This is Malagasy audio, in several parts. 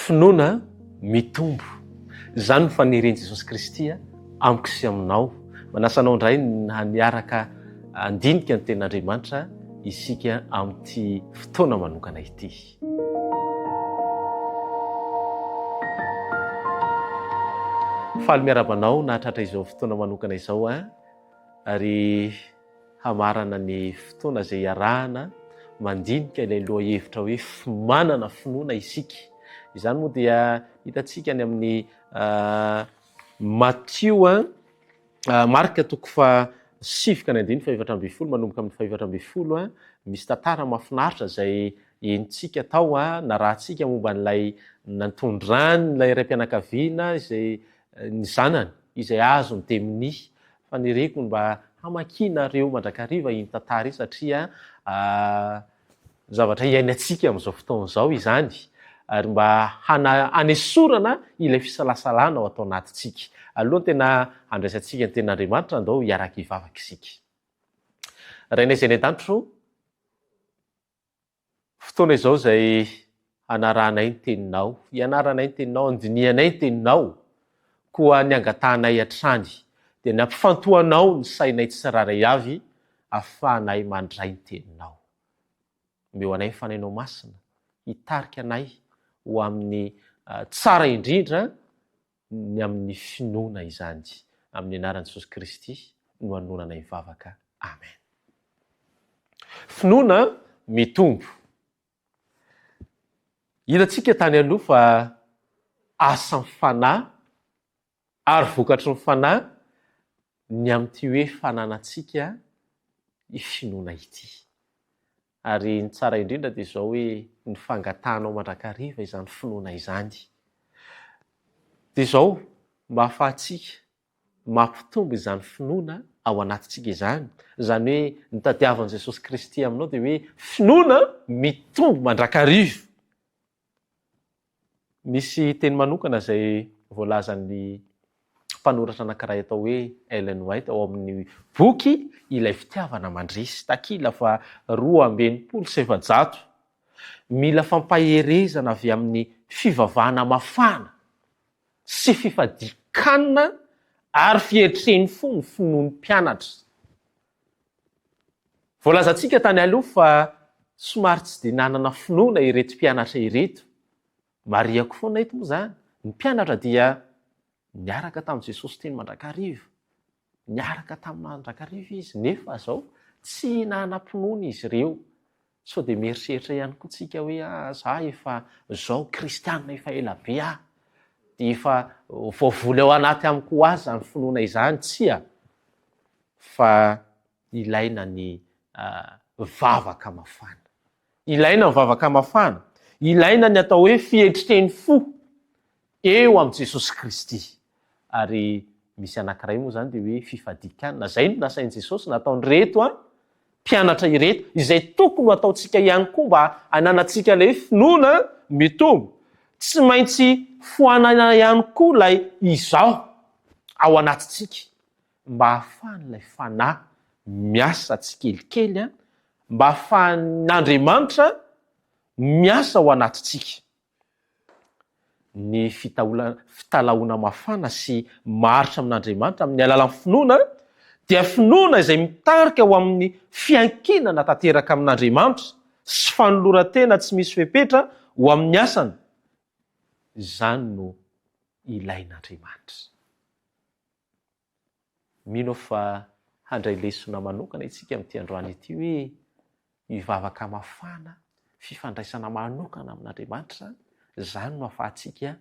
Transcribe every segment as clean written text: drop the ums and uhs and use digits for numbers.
Finoana mitombo. Izany no fanirian'i Jesosy Kristy amiko sy aminao. Manasa anao indray niaraka handinika ny Tenin'Andriamanitra isika amin'ity fotoana manokana ity. Faly miarahaba anao nahatratra izao fotoana manokana izao ary hamarana ny fotoana izay iarahana mandinika ilay lohahevitra hoe manana finoana isika. Izany moa dia hitantsika any amin'ny Matio, Marka toko faha-sivy ka ny andininy faha-14 manomboka amin'ny faha-14, misy tantara mahafinaritra izay henontsika tao, narahantsika momba an'ilay nantondran'ilay raim-pianakaviana izay ny zanany izay azon'ny demonia. Faniriako ny mba hamakianareo mandrakariva iny tantara iny satria zavatra iainantsika amin'izao fotoana izao izany ary mba hanesorana ilay fisalasalana ao atao anatintsika. Alohan'ny tena handraisantsika ny tenin'Andriamanitra, andao hiaraka hivavaka isika. Rainay izay any an-danitra ô, Fotoana izao izay hanarahanay ny Teninao, hianaranay ny Teninao, handinihanay ny Teninao, koa ny angatahanay hatrany dia ny hampifantohanao ny sainay tsirairay avy ahafahanay mandray ny Teninao. Omeo anay ny Fanahinao Masina hitarika anay ho amin'ny tsara indrindra ny amin'ny finoana izany. Amin'ny anaran'i Jesosy Kristy no anonanay vavaka. Amen. Finoana mitombo. Hitantsika tany aloha fa asan'ny fanahy ary vokatry ny fanahy ny amin'ity hoe fananantsika finoana ity. Ary ny tsara indrindra dia izao hoe ny fangatahanao mandrakariva izany finoana izany. Dia izao, mba ahafahantsika mampitombo izany finoana ao anatintsika izany, izany hoe ny tadiavin'i Jesosy Kristy aminao dia hoe finoana mitombo mandrakariva. Misy teny manokana izay voalazan'ny mpanoratra anankiray atao hoe Ellen White ao amin'ny boky Ilay Fitiavana Mandresy, takila faha 462. Mila fampaherezana avy amin'ny fivavahana mafana sy fifadian-kanina ary fietren'ny fo ny finoan'ny mpianatra. Voalazantsika tany aloha fa somary tsy dia nanana finoana ireto mpianatra ireto. Marihako foana eto moa izany, ny mpianatra dia niaraka tamin'i Jesosy teny mandrakariva. Niaraka tamin'ny mandrakariva izy, nefa izao tsy nanam-pinoana izy ireo. Sao dia mieritreritra ihany koa tsika hoe ah, za efa zao kristianina efa ela be aho, dia efa voavoly ao anaty amiko ho azy izany finoana izany. Tsia! Fa ilaina ny vavaka mafana. Ilaina ny vavaka mafana. Ilaina ny atao hoe fietriteny fo eo amin'i Jesosy Kristy. Ary misy anankiray moa izany dia hoe fifadian-kanina. Izay no nasain'i Jesosy nataon'ireto mpianatra ireto, izay tokony ho ataontsika ihany koa mba hananantsika ilay hoe finoana mitombo. Tsy maintsy foanana ihany koa ilay izaho ao anatintsika. mba hahafahan'ilay Fanahy miasa tsikelikely, mba hahafahan'Andriamanitra miasa ao anatintsika. Ny fitalahoana mafana sy maharitra amin'Andriamanitra amin'ny alalan'ny finoana dia finoana izay mitarika ho amin'ny fiankinana tanteraka amin'Andriamanitra sy fanoloran-tena tsy misy fepetra ho amin'ny asany. Izany no ilain'Andriamanitra. Mino aho fa handray lesona manokana isika amin'ity androany ity hoe mivavaka mafana, fifandraisana manokana amin'Andriamanitra, izany no ahafahantsika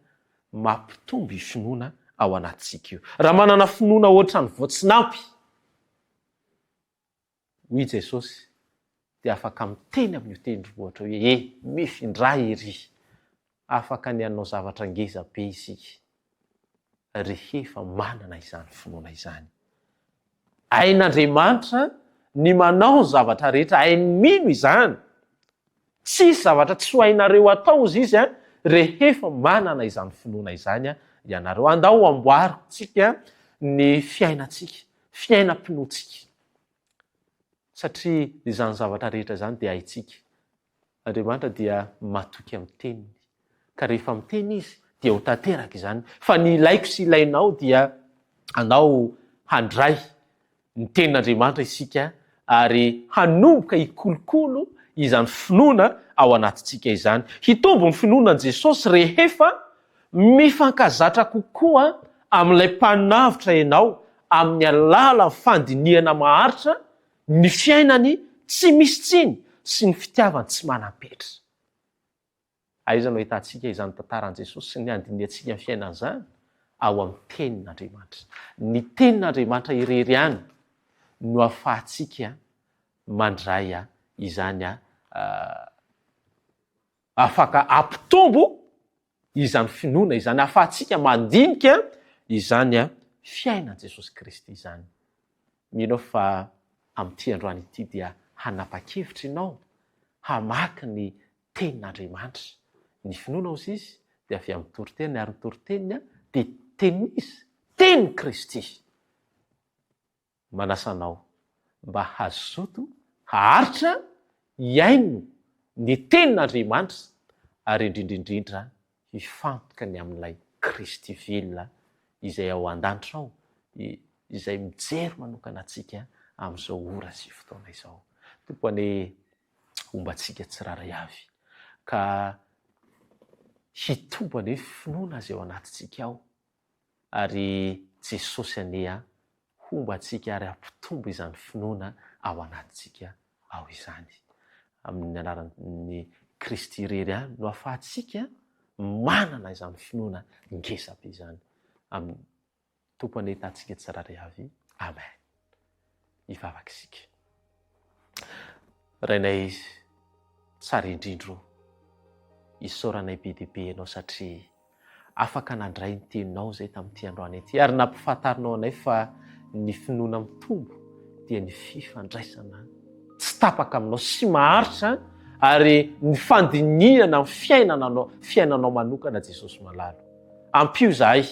mampitombo io finoana ao anatintsika io. Raha manana finoana ohatran'ny voatsinampy, Hoy i Jesosy, dia afaka miteny amin'io tendrombohitra io hoe, E, mifindrà ery! Afaka ny hanao zavatra ngeza be isika, rehefa manana izany finoana izany. Hain'Andriamanitra ny manao ny zavatra rehetra, hainy mino izany. Tsisy zavatra tsy ho hainareo atao, hozy Izy, rehefa manana izany finoana izany ianareo. Andao amboarintsika ny fiainantsika, fiainam-pinoantsika. Satria izany zavatra rehetra izany dia haintsika. Andriamanitra dia matoky amin'ny Teniny. Ka rehefa miteny Izy dia ho tanteraka izany. Fa ny ilaiko sy ilainao dia anao handray ny tenin'Andriamanitra isika ary hanomboka hikolokolo izany finoana ao anatintsika izany. Hitombo ny finoana an'i Jesosy rehefa mifankazatra kokoa amin'ilay Mpanavotra ianao amin'ny alalan'ny fandinihana maharitra ny fiainany tsy misy tsiny sy ny fitiavany tsy manam-petra. Aiza no ahitantsika izany tantaran'i Jesosy sy ny handinihantsika ny fiainany izany? Ao amin'ny Tenin'Andriamanitra. Ny Tenin'Andriamanitra irery ihany no ahafahantsika mandray izany afaka hampitombo izany finoana izany, ahafahantsika mandinika izany fiainan'i Jesosy Kristy izany. Mino aho fa amin'ity androany ity dia hanapa-kevitra ianao hamaky ny Tenin'Andriamanitra. Ny finoana, hozy izy, dia avy amin'ny toriteny, ary ny toriteniny dia tenin'iza? Tenin'i Kristy. Manasa anao mba hazoto haharitra hihaino ny Tenin'Andriamanitra ary indrindra indrindra hifantoka ny amin'ilay Kristy velona izay ao an-danitra ao, izay mijery manokana antsika amin'izao ora sy fotoana izao. Tompo anie homba antsika tsirairay avy ka hitombo anie finoana izay ao anatintsika ao ary Jesosy anie homba antsika ary hampitombo izany finoana ao anatintsika ao izany. Amin'ny anaran'ny Kristy irery ihany no ahafahantsika manana izany finoana ngeza be izany. Amin'ny Tompo anie hitantsika tsirairay avy. Amen. Hivavaka isika. Rainay tsara indrindra o, isaoranay be dia be ianao satria afaka nandray ny teninao izay tamin'ity androany ity ary nampifantarinao anay fa ny finoana mitombo dia ny fifandraisana tsy tapaka aminao sy maharitra ary ny fandinihana ny fiainananao fiainanao manokana Jesosy malala. Ampio izahay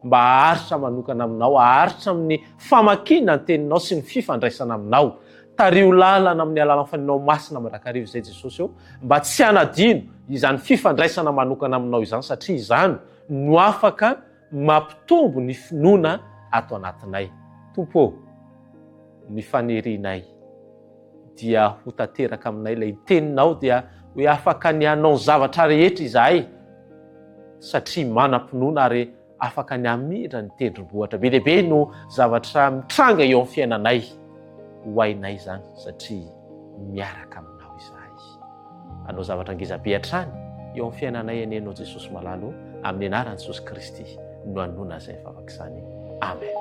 mba haharitra manokana aminao, haharitra amin'ny famakiana ny teninao sy ny fifandraisana aminao. Tariho lalana amin'ny alalan'ny Fanahinao Masina mandrakariva izay Jesosy ô, mba tsy hanadino izany fifandraisana manokana aminao izany satria izany no afaka mampitombo ny finoana ato anatinay. Tompo ô, ny fanirianay dia ho tanteraka aminay ilay teninao dia hoe afaka ny hanao ny zavatra rehetra izahay satria manam-pinoana ary afaka ny hamindra ny tendrombohitra. Be dia be no zavatra mitranga eo amin'ny fiainanay. Ho hainay izany satria miaraka aminao izahay. Hanao zavatra ngeza be hatrany eo amin'ny fiainanay anie ianao Jesosy malala o. Amin'ny anaran'i Jesosy Kristy no anonona izay vavaka izany. Amen.